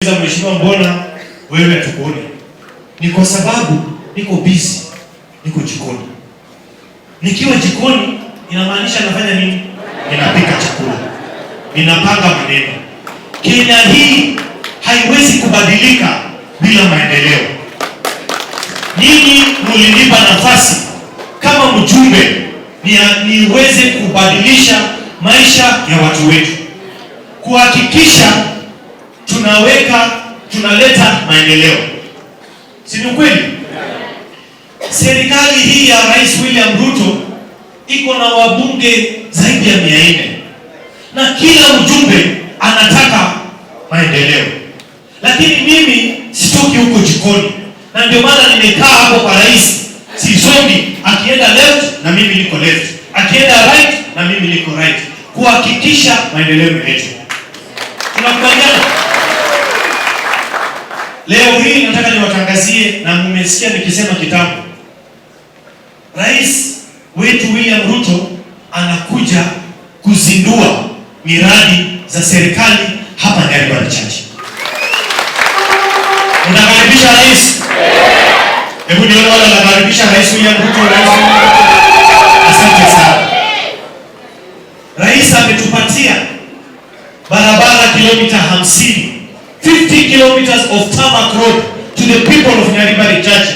Mheshimiwa, mbona wewe hatukuoni? Ni kwa sababu niko busy, niko jikoni. Nikiwa jikoni inamaanisha nafanya nini? Ninapika chakula, ninapanga maneno. Kenya hii haiwezi kubadilika bila maendeleo. Nyinyi mulinipa nafasi kama mjumbe niweze kubadilisha maisha ya watu wetu, kuhakikisha tunaleta maendeleo, si ni kweli? Serikali hii ya Rais William Ruto iko na wabunge zaidi ya 400 na kila mjumbe anataka maendeleo, lakini mimi sitoki huko jikoni, na ndio maana nimekaa hapo kwa rais, sisongi. Akienda left na mimi niko left, akienda right na mimi niko right, kuhakikisha maendeleo yetu. Tunakubaliana? Leo hii nataka niwatangazie, na mmesikia nikisema kitambo, Rais wetu William Ruto anakuja kuzindua miradi za serikali hapa Nyaribari Chache. Mnakaribisha rais? Hebu nione wale wanakaribisha Rais William Ruto. Rais William Ruto. Asante sana. Rais ametupatia barabara kilomita 50, 50 kilometers of tarmac road to the people of Nyaribari Chache,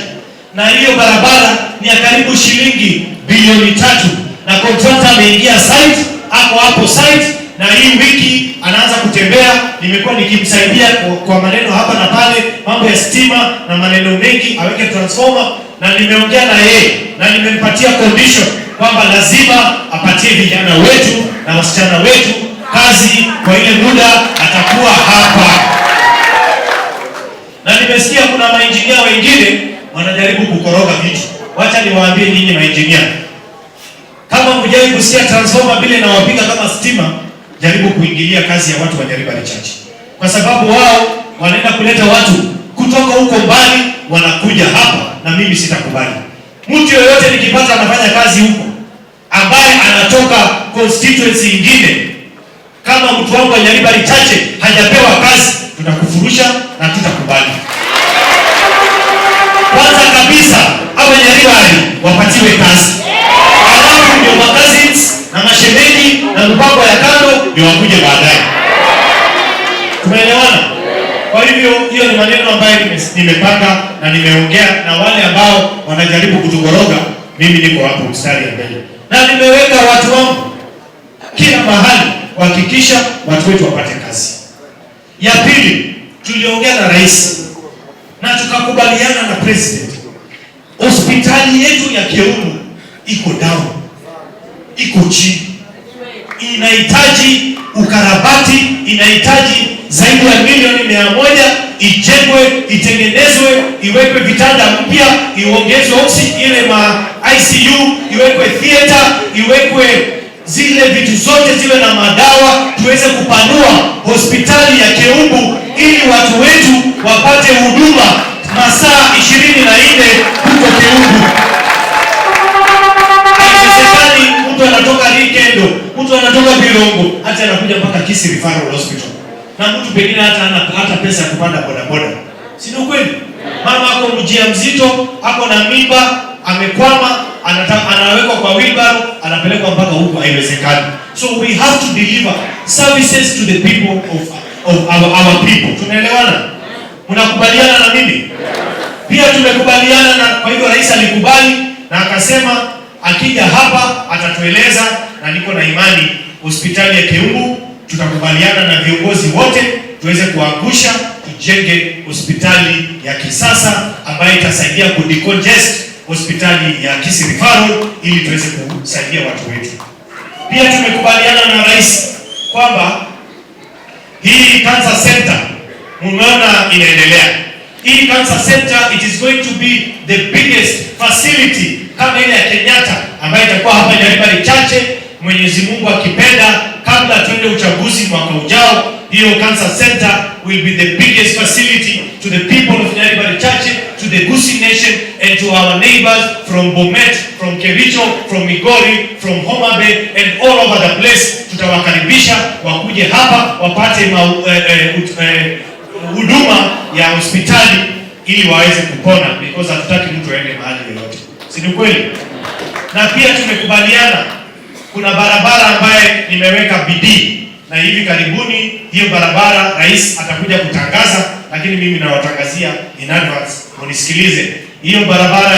na hiyo barabara ni ya karibu shilingi bilioni 3, na contractor ameingia site, ako hapo site, na hii wiki anaanza kutembea. Nimekuwa nikimsaidia kwa maneno hapa na pale, mambo ya stima na maneno mengi, aweke transformer, na nimeongea na yeye na nimempatia condition kwamba lazima apatie vijana wetu na wasichana wetu kazi kwa ile muda atakuwa hapa. Na nimesikia kuna mainjinia wengine wanajaribu kukoroga vitu. Wacha niwaambie nyinyi mainjinia, kama hujai kusikia transformer vile inawapiga kama stima, jaribu kuingilia kazi ya watu wa Nyaribari Chache, kwa sababu wao wanaenda kuleta watu kutoka huko mbali, wanakuja hapa, na mimi sitakubali. Mtu yoyote nikipata anafanya kazi huko ambaye anatoka constituency ingine, kama mtu wangu wa Nyaribari Chache hajapewa kazi, tutakufurusha na tutakubali. Kwanza kabisa awe Nyaribari wapatiwe kazi, alafu ndio cousins na mashemeji na mpango ya kando ndio wakuje baadaye. Tumeelewana? Kwa hivyo hiyo ni maneno ambayo nimepanga na nimeongea na wale ambao wanajaribu kutukoroga. Mimi niko hapo mstari ya mbele na nimeweka watu wangu kila mahali kuhakikisha watu wetu wapate kazi. Ya pili, tuliongea na rais na tukakubaliana na president, hospitali yetu ya Keumbu iko down, iko chini, inahitaji ukarabati, inahitaji zaidi ya milioni 100 ijengwe, itengenezwe, iwekwe vitanda mpya, iongezwe oxygen ile ma ICU, iwekwe theater, iwekwe zile vitu zote ziwe na madawa, tuweze kupanua hospitali ya Keumbu ili watu wetu wapate huduma masaa 24 huko Keumbu. Haiwezekani mtu anatoka Rikendo, mtu anatoka Birongo, hata anakuja mpaka Kisii Referral Hospital, na mtu pengine hata hana hata pesa ya kupanda bodaboda. Si ni ukweli? Mama ako mjamzito, ako na mimba, amekwama, anawekwa kwa wheelbarrow, anapelekwa mpaka huko. Haiwezekani. So we have to deliver services to the people of our people. Tunaelewana? Mnakubaliana na mimi? Pia tumekubaliana na, kwa hivyo rais alikubali na akasema akija hapa atatueleza, na niko na imani hospitali ya Keumbu tutakubaliana na viongozi wote tuweze kuangusha, tujenge hospitali ya kisasa ambayo itasaidia kudecongest hospitali ya Kisii Referral ili tuweze kusaidia watu wetu. Pia tumekubaliana na rais kwamba hii cancer center mumeona inaendelea. Hii cancer center, it is going to be the biggest facility kama ile ya Kenyatta ambayo itakuwa hapa Nyaribari Chache. Mwenyezi Mungu akipenda, kabla tuende uchaguzi mwaka ujao, hiyo cancer center will be the biggest facility to the people of Nyaribari Chache, to the Gusii nation and to our neighbors from Bomet, from Kericho, from Migori, from Homa Bay and all over the place. Tutawakaribisha wakuje hapa wapate huduma ya hospitali ili waweze kupona, because hatutaki mtu aende mahali yoyote, si ni kweli? Na pia tumekubaliana kuna barabara ambaye nimeweka bidii na hivi karibuni hiyo barabara rais atakuja kutangaza, lakini mimi nawatangazia in advance, munisikilize. Hiyo barabara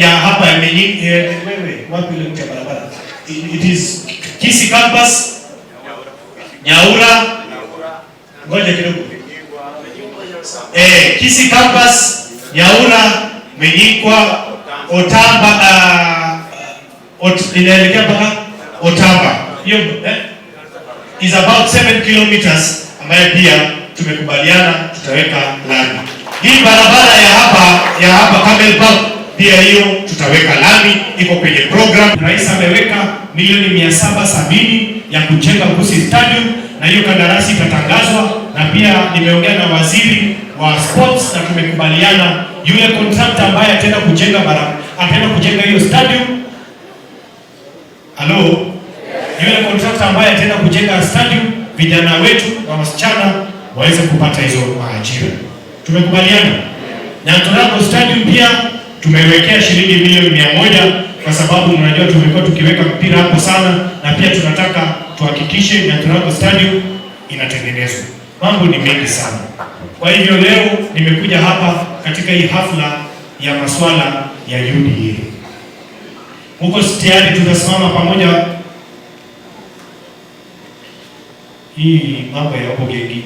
ya hapa ya wewe wapi ile mtu ya barabara? It is Kisii Campus, Nyaura, ngoja kidogo. Kisii Campus, Nyaura, Menyikwa, Otamba, inaelekea mpaka Otamba. Hiyo is about 7 kilometers ambayo pia tumekubaliana tutaweka lami. Hii barabara ya hapa Camel Park pia hiyo tutaweka lami, iko kwenye program. Rais ameweka milioni 770 ya kujenga Gusii Stadium na hiyo kandarasi itatangazwa, na pia nimeongea na waziri wa sports na tumekubaliana yule contractor ambaye ataenda kujenga hiyo stadium. Halo, yule contractor ambaye ataenda kujenga stadium, vijana wetu na wasichana waweze kupata hizo maajira. Tumekubaliana na Turango Stadium pia tumewekea shilingi milioni 100 kwa sababu mnajua tumekuwa tukiweka mpira hapo sana, na pia tunataka tuhakikishe Nyaturango Stadium inatengenezwa. Mambo ni mengi sana. Kwa hivyo leo nimekuja hapa katika hii hafla ya masuala ya UDA. Huko tayari tutasimama pamoja. Hii mambo ya Obogengi.